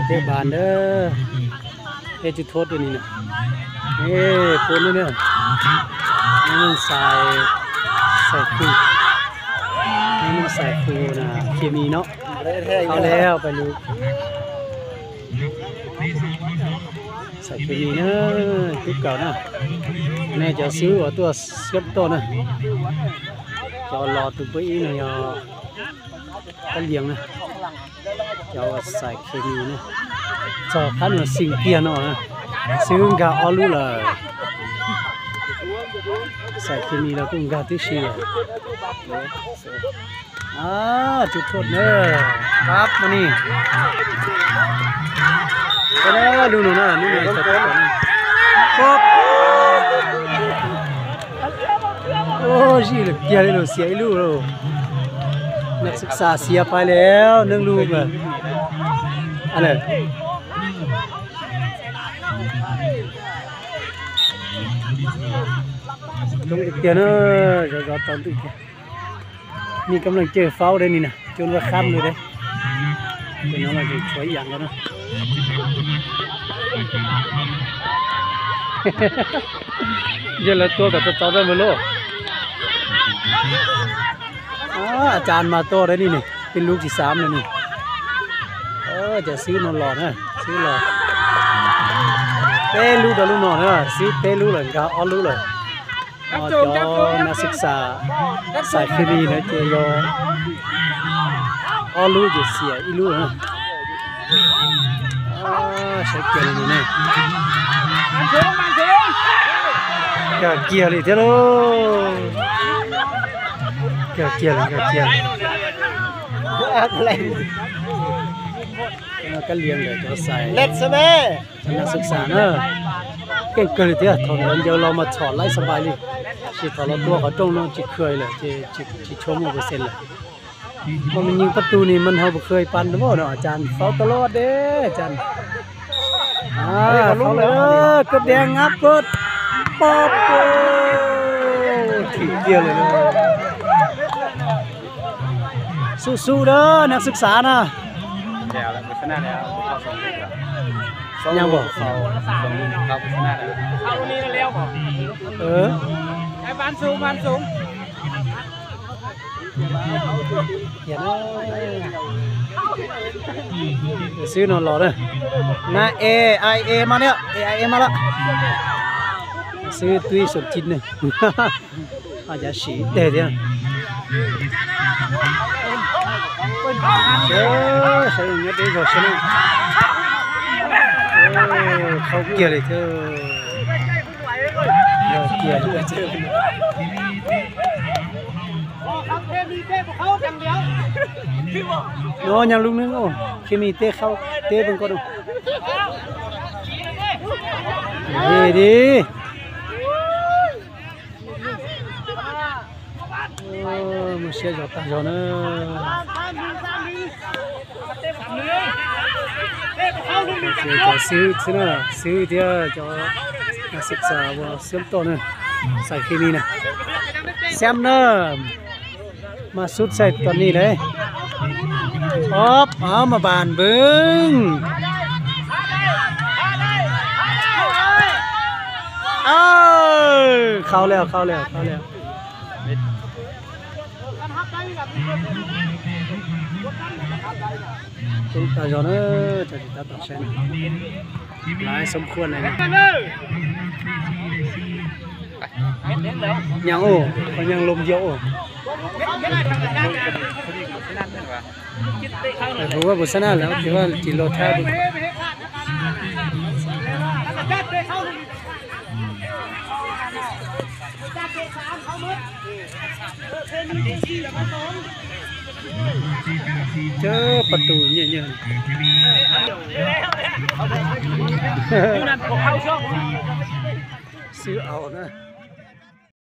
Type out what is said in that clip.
ເຕະບານເດີ ເຮັດຈຸດໂທດຢູ່ນີ້ນະ ເອີ ໂກນເດີ ນີ້ມັນສາຍ ສາຍຄູ ນີ້ມັນສາຍຄູນະ ເຄມີເນາະ ເຂົ້າແລ້ວ ໄປລູກ ໃສ່ຄືນີ້ເດີ ຄືເກົ່ານະ ແນ່ຈະຊື້ເອົາຕົວສຽບຕໍ່ນະ ຈະລໍຕູເປີອີນະ ກະລຽງນະ ຈະໃສ່ຄືນີ້ນະ ຈະຄັນວ່າຊິງກຽນອອກນະ ຊື້ກະອອລຸເລີຍ ໃສ່ຄືນີ້ແລ້ວກໍກະຕິຊີເລີຍ. ອ່າ ຈຸດໂທດເດີ ປັບ ມານີ້ ໄປແລ້ວ ດູໜູນະ ໜູນະ ປັບ ໂອ້ ຊິເກຍເລີຍ ເສຍອີກລູກ ນັກສຶກສາເສຍໄປແລ້ວ ໜຶ່ງລູກ ອັນນັ້ນ ຕ້ອງເກຍເດີ ຈະຕ້ອງເກຍ ມີກຳລັງເຈີເຝົ້າໄດ້ນີ້ນະ ຈົນວ່າຄ່ຳເລີຍເດ້ ເປັນເຮົາລະຈະຊ່ວຍອີ່ຫຍັງແລ້ວນະ ເຢັນລະຕົວກັບເຈົ້າໄດ້ໝົດໂລດ. ອາ ອາຈານມາຕໍ່ໄດ້ນີ້ ນີ້ ເປັນລູກທີສາມແລ້ວນີ້ ເອີ ຈະຊື້ນອນຫຼອດນະ ຊື້ຫຼອດ ເຕະລູກດາລູກນອນເດີ ຊື້ເຕະລູກແລ້ວກໍອອນລູກເລີຍ. ອໍ ເຈົ້ານັກສຶກສາສາຍເຄມີນະ ເຈຍໍ ອໍ ລູກຢູ່ເສຍອີກລູກນະ ອໍ ໃຊ້ເກຍນະ ກະເກຍນອີກເທື່ອໂລ ກະເກຍນ ກະເກຍນ ກະລຽງເດີ ເຈົ້າໃສ່ ເລັດຊະແມ້. ນັກສຶກສາເນາະ ເກັ່ງເກີນເດ ຖອນເດີນດຽວລາວມາຖອນໄລ່ສະບາຍເລີຍ ຊິຖອນລາວຕົວເຂົາຕົງເນາະ ຊິເຄີຍເລີຍ ຊິ ຊິ ຊິຊົມເປີເຊັນເລີຍ ເພາະມັນຍິງປະຕູນີ້ມັນ ເຮົາບໍ່ເຄີຍປັນເນາະ ອາຈານເຝົ້າຕະຫຼອດເດ້ ອາຈານ ອ່າ ເຂົ້າເລີຍ ເກີບແດງ ງັບ ເປີດ ປັອບ ໂອ້ ຖີບເກຍເລີຍເນາະ. ສູ້ໆເດີ ນັກສຶກສານະ ແລ້ວ ແລ້ວ ຊະນະແລ້ວ ເຂົ້າສອງລູກແລ້ວ ຍັງບໍ່ ເຂົ້າສອງລູກ ເຂົ້າຊະນະແລ້ວ ເຂົ້ານີ້ແລ້ວບໍ່ ເອີ ໄອ້ບ້ານສູງ ບ້ານສູງ ຊື້ນອນຫຼໍເດີ ນາ ເອ ໄອ ເອ ມາແລ້ວ ເອ ໄອ ເອ ມາແລ້ວ ຊື້ຕຸ້ຍສົມຈິດເດີ. ອາຈານສີເຕະເດ ເອີ ໃສ່ເງິນໄດ້ກໍຊະນະ ເອີ ເຂົ້າເກຍເລີຍເທີ ເຂົ້າເກຍເລີຍເທີ ໂອ້ ຍັງລູກໜຶ່ງ ໂອ້ ເຄມີເຕະເຂົ້າ ເຕະເບິ່ງກ່ອນ ເດ ເດ. ໂອ້ ມາເຊຍເຈົ້າຕາເຈົ້າເນີ ມາເຊຍເຈົ້າຊື້ ຊື້ເນາະ ຊື້ເທື່ອເຈົ້າ ນັກສຶກສາບໍ່ເຊື່ອມຕໍ່ເນີ ໃສ່ຄືນີ້ນະ ແຊມເນີ ມາສຸດໃສ່ຕອນນີ້ເດ້ ອອບ ເອົາມາບານເບິ່ງ ເອີ ເຂົ້າແລ້ວ ເຂົ້າແລ້ວ ເຂົ້າແລ້ວ ສົມຕາຢອນເອີຍ ຈະຕິດຕາມຕໍ່ແຊນ ຫຼາຍສົມຄວນເລີຍນະ ຍັງ ໂອ້ ເຂົາຍັງລົມດຽວ ໂອ້ ແຕ່ຖືວ່າບໍ່ຊະນະແລ້ວ ຖືວ່າຊິລໍຖ້າເບິ່ງ ເຈີປະຕູເຍອະໆ ຊື້ເອົານະ.